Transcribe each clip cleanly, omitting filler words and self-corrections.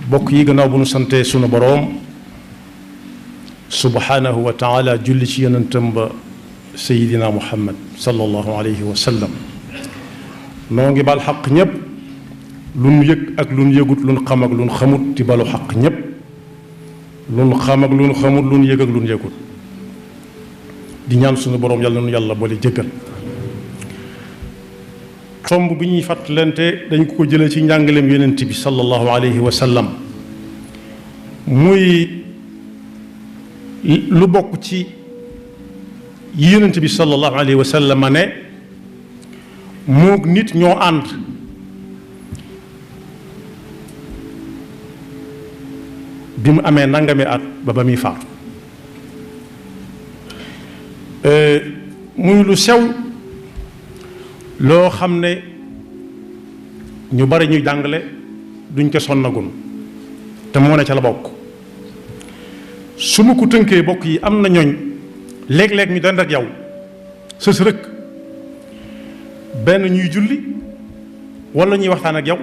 bokk yi gannaaw bu nu sante sunu boroom subhanahu wa taala julli ci yonentam ba sayidina muhammad sallallahu alayhi wa sallam noo ngi bal xaq ñépp lu nu yëg ak lu nu yëgut lu nu xam ak lu nu xamut di balu xaq ñépp lu nu xam ak lu nu xamut lu nu yëg ak lu nu yëgut di ñaan sunu boroom yàlla nu yàlla boole jëggal tomb bi ñuy fàttalante dañ ko jëlee ci njàngaleem yonent bi sallallahu alayhi wa sallam muy lu bokk ci yonent bi sallallahu alayhi wa sallam ne moog nit ñoo ànd bi mu amee nangami at ba muy faatu muy lu sew loo xam ne ñu bari ñuy jàngale duñ ko sonnagun te moo ne ca la bokk su ma ko tënkee bokk yi am na ñooñ léeg-léeg ñu dend ak yow sës rëkk benn ñuy julli wala ñuy waxtaan ak yow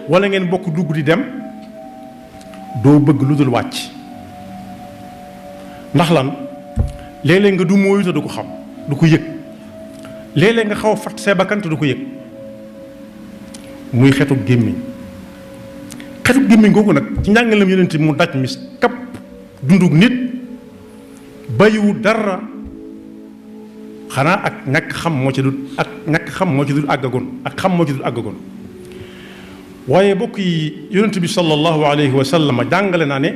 wala ngeen bokk dugg di dem doo bëgg lu dul wàcc ndax lan léeg-léeg nga du mooyu te du ko xam du ko yëg léeg-léeg nga xaw a fat see bakkan te du ko yëg muy xetu gémmiñ googu nag ci njàngaleem yonent mu daj mis kapp dundug nit bàyyiwu dara xanaa ak ñàkk xam moo ci dul àggagoon ak xam moo ci dul àggagoon waaye bokk yi yonent bi sallallahu alayhi wa sallam jàngale naa ne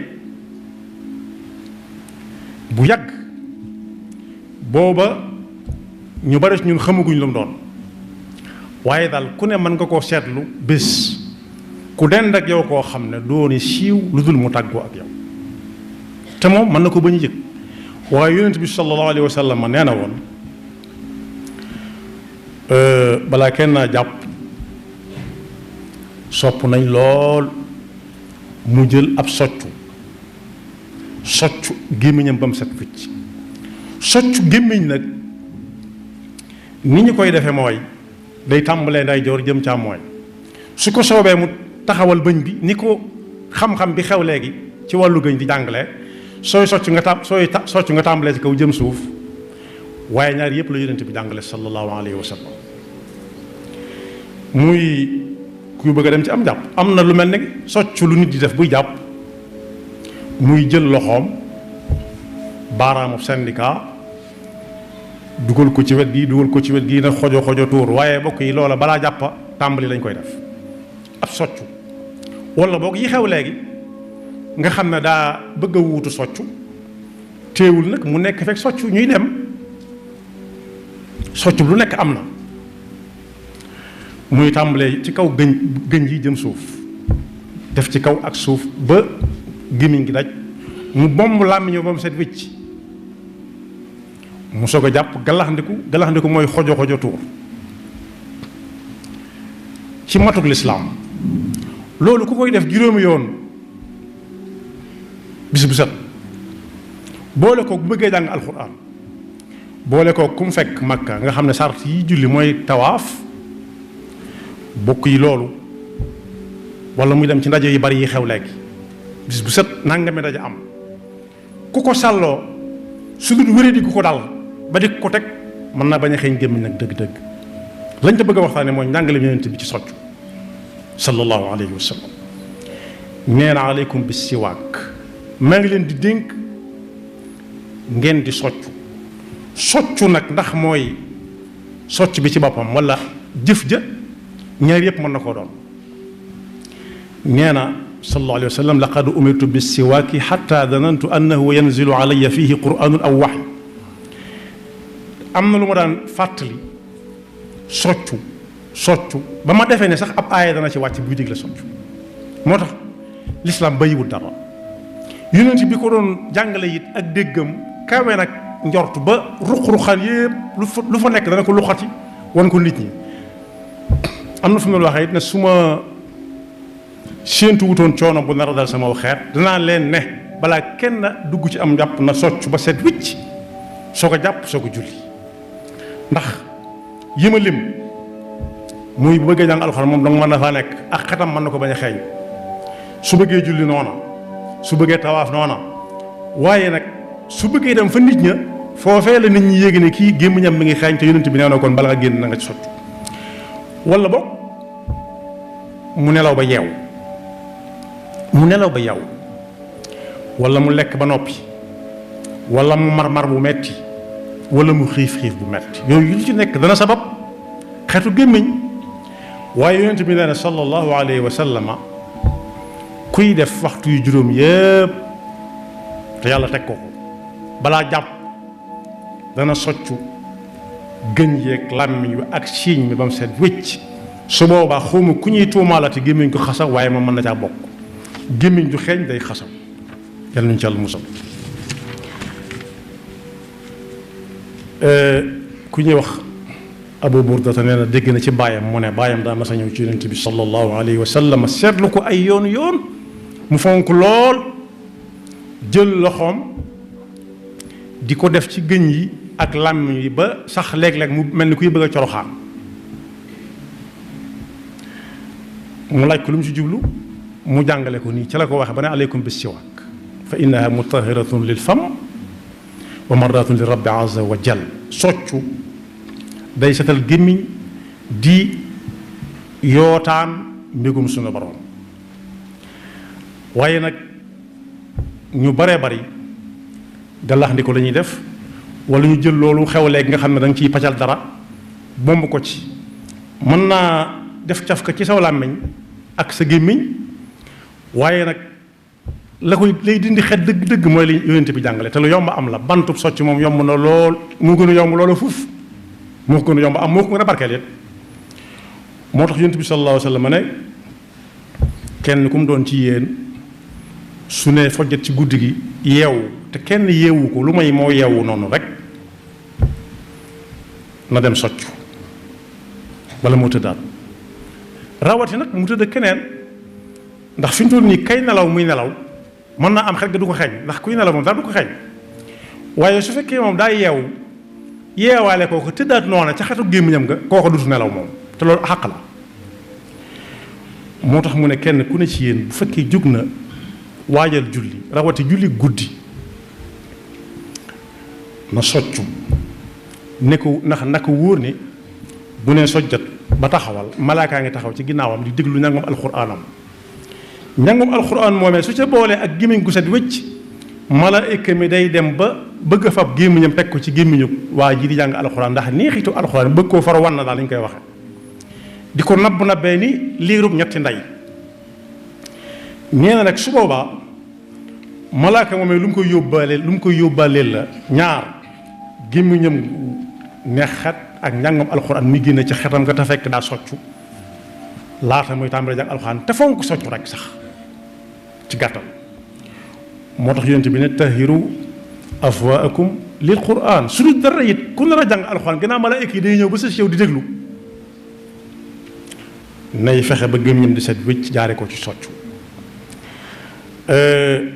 bu yàgg booba ñu bari ñun xamaguñ lu mu doon waaye daal ku ne mën nga koo seetlu bés ku dend ak yow koo xam ne dooni siiw lu dul mu tàggoo ak yow te moom mën na ko bañ a yëg waaye yonent bi sallallahu alayhi wa sallam nee na woon balaa kenn naa jàpp sopp nañ lool mu jël ab soccu gémmiñam ba mu set wicc soccu gémmiñ nag ni ñu koy defee mooy day tàmbalee ndeyjoor jëm càmmooñ su ko soobee mu taxawal bëñ bi ni ko xam-xam bi xew léegi ci wàllu gëñ di jàngalee sooy socc nga tàmbalee ci kaw jëm suuf waaye ñaar yëpp la yonent bi jàngale sallallahu alayhi wa sallam muy kuy bëgg a dem ci am jàpp am na lu mel ne socc lu nit di def buy jàpp muy jël loxoom baaraamu syndicat dugal ko ci wet gii na xojo tuur waaye bokk yi loola balaa jàppa tàmbali lañ koy def ab soccu wala boog yi xew léegi nga xam ne daa bëgg a wuutu soccu téewul nag mu nekk fekk soccu ñuy dem soccu lu nekk am na muy tàmbalee ci kaw gëñ yi jëm suuf def ci kaw ak suuf ba gémmiñ gi daj mu bomb làmmiñoo ba mu set wicc mu soog a jàpp galaxndiku mooy xojo tuur ci matuk lislaam loolu ku koy def juróomi yoon bis bu set boole ko bu bëggee jàng alxuraan boole ko ku mu fekk makka nga xam ne sart yi julli mooy tawaaf bokk yi loolu wala muy dem ci ndaje yi bari yi xew léegi bis bu set nangami daje am ku ko sàlloo su dul wéré di ku ko dal ba di ko teg mën naa bañ a xeeñ gémmiñ nag dëgg-dëgg lañ ca bëgg a waxtaane mooy njàngale yonent bi ci soccu sallallahu alayhi wa sallam nee na aleykum bis siwaak maa ngi leen di dénk ngeen di soccu nag ndax mooy socc bi ci boppam wala jëf ja ñaar yëpp mën na koo doon nee na sallallahu alayhi wa sallam laqad umirtu bis siwaaki xatta danantu annahu yanzilu alayya fihi qur'anun aw waxy am na lu ma daan fàttali soccu ba ma defee ne sax ab aaya dana ci wàcc buy digle soccu moo tax lislaam bayiwul dara yonent bi ko doon jàngale it ak déggam kawe nag njort ba ruq-ruqaan yépp lu fa nekk dana ko luxati wan ko nit ñi am na fu mu waxee it ne su ma séentu wutoon coono bu nar a dal sama xeet danaa leen ne balaa kenn dugg ci am njàpp na soccu ba set wicc soo ko jàpp soo ko julli ndax yima lim muy bu bëggee jàng alxuraan moom danga mën na faa nekk ak xetam mën na ko bañ a xeeñ su bëggee julli noona su bëggee tawaaf noona waaye nag su bëggee dem fa nit ña foofee la nit ñi yéegi ne kii gémmiñam mi ngi xeeñ te yonent bi nee na kon bala nga génn na nga ci sotti wala boog mu nelaw ba yeew wala mu lekk ba noppi wala mu mar bu metti wala mu xiif bu metti yooyu lu ci nekk dana sabab xeetu gémmiñ waaye yonent bi nee na sallallahu alayhi wa sallama kuy def waxtu yu juróom yépp te yàlla teg ko balaa jàpp dana soccu gën yeeg làmmiñ wi ak siiñ mi ba mu set wécc su boobaa xawma ku ñuy tuumaalati gémmiñ ko xasaw waaye moom mën na caa bokk gémmiñ du xeeñ day xasaw yal nañu ci Yàlla musal ku ñuy wax Abu Burda nee na dégg na ci baayam mu ne baayam daa mas a ñëw ci yonent bi sallallahu alayhi wa sallam seetlu ko ay yoon mu fonk lool jël loxoom di ko def ci gëñ yi ak làmmiñ yi ba sax léeg-léeg mu mel ni kuy bëgg a coroxaan mu laaj ko lu mu ci jublu mu jàngale ko nii ci la ko waxe ba ne aleykum bis siwaak fa innaha mutahiratun lil fam wa mardatun li rabbi azza wa jal soccu day setal gémmiñ di yootaan mbégum sunu borom waaye nag ñu baree bari gàllax ndi ko la ñuy def wala ñu jël loolu xew léegi nga xam ne da nga ciy paccal dara bomb ko ci mën naa def caf ka ci saw làmmiñ ak sa gémmiñ waaye nag la koy lay dindi xet dëgg mooy li yonent bi jàngale te lu yomb am la bantub socc moom yomb na lool moo gën a yomb loola fuuf moo ko gën a yomb am moo ko gën a barkeel it moo tax yonent bi sallallahu alayhi wa sallam ne kenn ku mu doon ci yéen su ne fojjat ci guddi gi yeewu te kenn yeewu ko lu may moo yeewu noonu rek na dem soccu wala moo tëddaat rawati nag mu tëdd keneen ndax fi mu toll nii kay nelaw muy nelaw mën naa am xel ga du ko xeeñ ndax kuy nelaw moom dara du ko xeeñ waaye su fekkee moom daa yeewu yeewaale kooku tëddaat noona ca xetu gémmiñam nga kooko dutu nelaw moom te loolu xàq la moo tax mu ne kenn ku ne ci yéen bu fekkee jóg na waajal julli rawati julli guddi na soccu ne ko naka wóor ne bu ne sojjat ba taxawal malaakaa ngi taxaw ci ginnaawam di déglu njàngum alxuraanam njàngum alxuraan moomee su ca boolee ak gémmiñ gu set wëcc malaayika mi day dem ba bëgg a fab gémmiñam teg ko ci gémmiñu waa ji di jàng alxuraan ndax neexitu alxuraan bëgg koo far wan na daal lañ koy waxe di ko nabbee ni liirub ñetti ndey nee na nag su boobaa malaaka moomee lu mu koy yóbbaaleel la ñaar gémmiñam neex xet ak njàngam alxuraan mi génne ci xetam nga te fekk daa soccu laata muy tàmbali jàng alxuraan te fonk soccu rek sax ci gàttal moo tax yonent bi ne tahiru afwaakum lil quraan su dul dara it ku nar a jàng alxuraan gannaaw malaayika yi day ñëw ba sa yow di déglu nay fexe ba gémmiñam di set wécc jaare ko ci soccu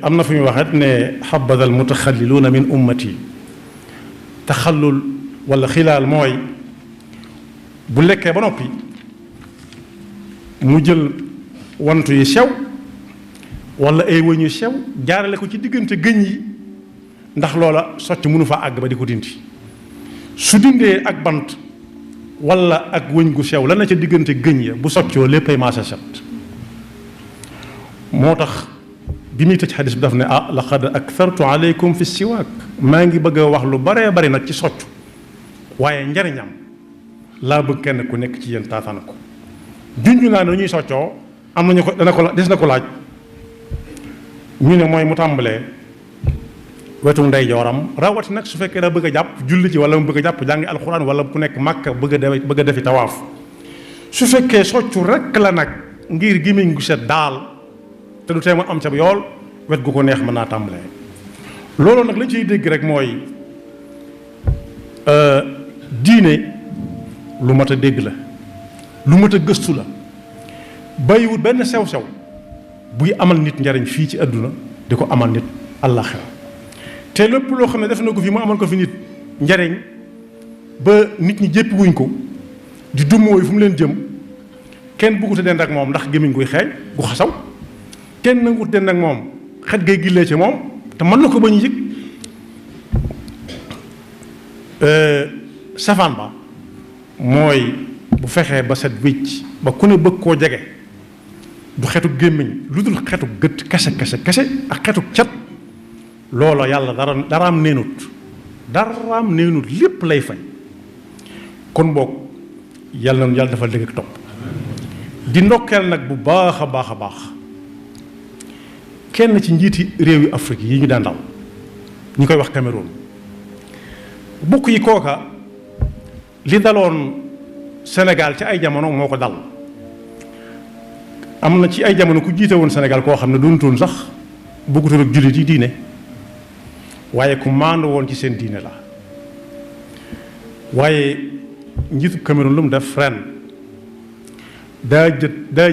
am na fu ñu waxet ne xabada al mutaxalliluuna min ummati taxallul wala xilaal mooy bu lekkee ba noppi mu jël wantu yi sew wala ay wëñ yu sew jaarale ko ci diggante gëñ yi ndax loola socc mënu fa àgg ba di ko dindi su dindee ak bant wala ak wëñ gu sew la na ca diggante gëñ ya bu soccoo léppay maasa set moo tax bi muy tëj xadis bi daf ne laqad akthartu aleykum fi siwaak maa ngi bëgg a wax lu baree bari nag ci soccu waaye njariñam laa bëgg kenn ku nekk ci yéen taatana ko junju naa ne ñuy soccoo am nañu ko des na ko laaj ñu ne mooy mu tàmbalee wetu ndeyjooram rawati nag su fekkee daa bëgg a jàpp julli ci wala mu bëgg a jàpp jàngi alxuraan wala ku nekk màkka bëgg a defi tawaaf su fekkee soccu rekk la nag ngir gémmiñ gu set daal te du tee mu am ca yool wet gu ko neex mën naa tàmbalee loolu nag lañ ciy dégg rek mooy diine lu mat a dégg la lu mat a gëstu la bàyyiwut benn sew-sew buy amal nit njariñ fii ci àdduna di ko amal nit àllaaxira te lépp loo xam ne def na ko fi mu amal ko fi nit njariñ ba nit ñi jéppi wuñ ko di dummóoyu fu mu leen jëm kenn bëggut a dend ak moom ndax gémmiñ guy xeeñ gu xasaw kenn nangut den nag moom xet gay gillee ci moom te mën na ko bañ a yëg safaan ba mooy bu fexee ba set wicc ba ku ne bëgg koo jege du xetu gémmiñ lu dul xetu gët kese ak xetu cat loola yàlla daraam neenut lépp lay fay kon boog yàlla na yàlla defal dëgg ak topp di ndokkeel nag bu baax a baax kenn ci njiiti réew yi Afrique yi ñu daan daw ñu koy wax Cameroun bokk yi kooka li daloon Sénégal ci ay jamono moo ko dal am na ci ay jamono ku jiite woon Sénégal koo xam ne doonutoon sax bëggutoon ak jullit yi diine waaye ku maandu woon ci seen diine la waaye njiitu Cameroun lu mu def ren daa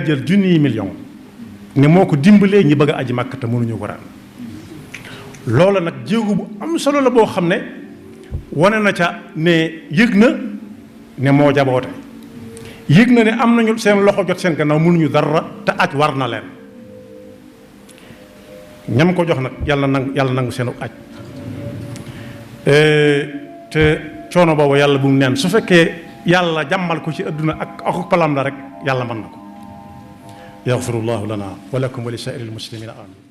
jël junniy million ne moo ko dimbalee ñi bëgg a aji Makka te mënuñu ko ren loola nag jéego bu am solo la boo xam ne wane na ca ne yëg na ne moo jaboote yëg na ne am nañu seen loxo jot seen gannaaw mënuñu dara te aj war na leen ñam ko jox nag yàlla nangu seenu aj te coono boobu yàlla bu mu neen su fekkee yàlla jàmmal ko ci adduna ak palam la rek yàlla mën na ko yaxfirullahu lana wa lakum wa li saa'iril muslimina amin